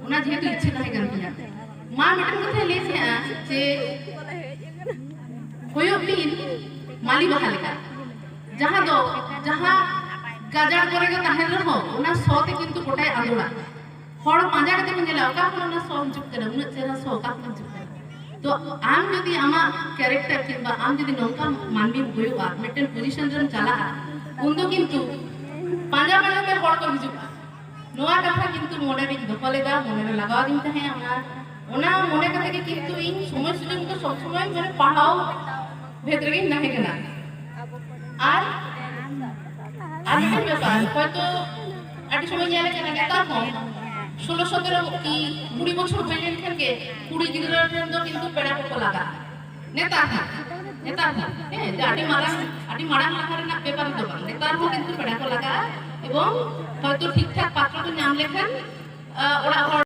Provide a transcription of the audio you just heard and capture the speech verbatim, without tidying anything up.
ᱚᱱᱟ ᱡᱮᱦᱮᱛᱩ ᱤᱪᱪᱷᱟᱹ ᱛᱟᱦᱮᱸ ᱠᱟᱱ ᱛᱤᱧᱟ᱾ ᱢᱟ ᱢᱤᱫᱴᱮᱱ ᱠᱟᱛᱷᱟᱧ ᱞᱟᱹᱭ ᱛᱟᱦᱮᱸᱜᱼᱟ ᱡᱮ ᱦᱩᱭᱩᱜ ᱵᱤᱱ ᱢᱟᱹᱞᱤ ᱵᱟᱦᱟ ᱞᱮᱠᱟ, ᱡᱟᱦᱟᱸ ᱫᱚ ᱡᱟᱦᱟᱸ ᱜᱟᱡᱟᱲ ᱠᱚᱨᱮ ᱜᱮ ᱛᱟᱦᱮᱱ ᱨᱮᱦᱚᱸ ᱚᱱᱟ ᱥᱚ ᱛᱮ ᱠᱤᱱᱛᱩ ᱜᱚᱴᱟᱭ ᱟᱸᱫᱳᱲᱟ᱾ ᱦᱚᱲ ᱯᱟᱸᱡᱟ ᱠᱟᱛᱮ ᱠᱚ ᱧᱮᱞᱟ, ᱚᱠᱟ ᱠᱷᱚᱱ ᱚᱱᱟ ᱥᱚ ᱦᱤᱡᱩᱜ ᱠᱟᱱᱟ, ᱩᱱᱟᱹᱜ ᱪᱮᱦᱨᱟ ᱥᱚ ᱚᱠᱟ ᱠᱷᱚᱱ ᱦᱤᱡᱩᱜ ᱠᱟᱱᱟ? ᱛᱚ ᱟᱢ ᱡᱩᱫᱤ ᱟᱢᱟᱜ ᱠᱮᱨᱮᱠᱴᱟᱨ ᱠᱤᱝᱵᱟ ᱟᱢ ᱡᱩᱫᱤ ᱱᱚᱝᱠᱟ ᱢᱟᱹᱱᱢᱤᱢ ᱦᱩᱭᱩᱜᱼᱟ, ᱢᱤᱫᱴᱮᱱ ᱯᱚᱡᱤᱥᱚᱱ ᱨᱮᱢ ᱪᱟᱞᱟᱜᱼᱟ, ᱩᱱᱫᱚ ᱠᱤᱱᱛᱩ ᱯᱟᱸᱡᱟ ᱯᱟᱸᱡᱟ ᱛᱮ ᱦᱚᱲ ᱠᱚ ᱦᱤᱡᱩᱜᱼᱟ᱾ ᱱᱚᱣᱟ ᱠᱟᱛᱷᱟ ᱠᱤᱱᱛᱩ ᱢᱚᱱᱮ ᱨᱤᱧ ᱫᱚᱦᱚ ᱞᱮᱫᱟ, ᱢᱚᱱᱮ ᱨᱮ ᱞᱟᱜᱟᱣ ᱟᱹᱫᱤᱧ ᱛᱟᱦᱮᱸᱫ᱾ ᱚᱱᱟ ᱚᱱᱟ ᱢᱚᱱᱮ ᱠᱟᱛᱮ ᱜᱮ ᱠᱤᱱᱛᱩ ᱤᱧ ᱥᱚᱢᱚᱭ ᱥᱚᱢᱚᱭ ᱫᱚ ᱥᱚᱵ ᱥᱚᱢᱚᱭ ᱢᱟᱱᱮ ᱯᱟᱲᱦᱟᱣ ᱵᱷᱮᱫ ᱨᱮᱜᱤᱧ ᱛᱟᱦᱮᱸ ᱠᱟᱱᱟ᱾ ᱟᱨ ᱟᱨ ᱢᱤᱫᱴᱮᱱ ᱵᱮᱯᱟᱨ, ᱦᱚᱭᱛᱳ ᱟᱹᱰᱤ ᱥᱚᱢᱚᱭ ᱧᱮᱞ ᱠᱟᱱᱟ ᱱᱮᱛᱟᱨ ᱦᱚᱸ ᱥᱳᱞᱳ ᱥᱚᱛᱮᱨᱳ ᱠᱤ ᱠᱩᱲᱤ ᱵᱚᱪᱷᱚᱨ ᱦᱩᱭ ᱞᱮᱱᱠᱷᱟᱱ ᱜᱮ ᱠᱩᱲᱤ ᱜᱤᱫᱽᱨᱟᱹ ᱴᱷᱮᱱ ᱫᱚ ᱠᱤᱱᱛᱩ ᱯᱮᱲᱟ ᱠᱚᱠᱚ ᱞᱟᱜᱟᱜᱼᱟ᱾ ᱱᱮᱛᱟᱨ ᱦᱚᱸ, ᱱᱮᱛᱟᱨ ᱦᱚᱸ, ᱦᱮᱸ, ᱡᱮ ᱟᱹᱰᱤ ᱢᱟᱨᱟᱝ, ᱟᱹᱰᱤ ᱢᱟᱲᱟᱝ ᱞᱟᱦᱟ ᱨᱮᱱᱟᱜ ᱵᱮᱯᱟᱨ ᱫᱚ ᱵᱟᱝ, ᱱᱮᱛᱟᱨ ᱦᱚᱸ ᱠᱤᱱᱛᱩ ᱯᱮᱲᱟ ᱠᱚ ᱞᱟᱜᱟᱜᱼᱟ᱾ ᱮᱵᱚᱝ ᱦᱚᱭᱛᱳ ᱴᱷᱤᱠ ᱴᱷᱟᱠ ᱯᱟᱛᱨᱚ ᱠᱚ ᱧᱟᱢ ᱞᱮᱠᱷᱟᱱ, ᱟᱸ, ᱚᱲᱟᱜ ᱦᱚᱲ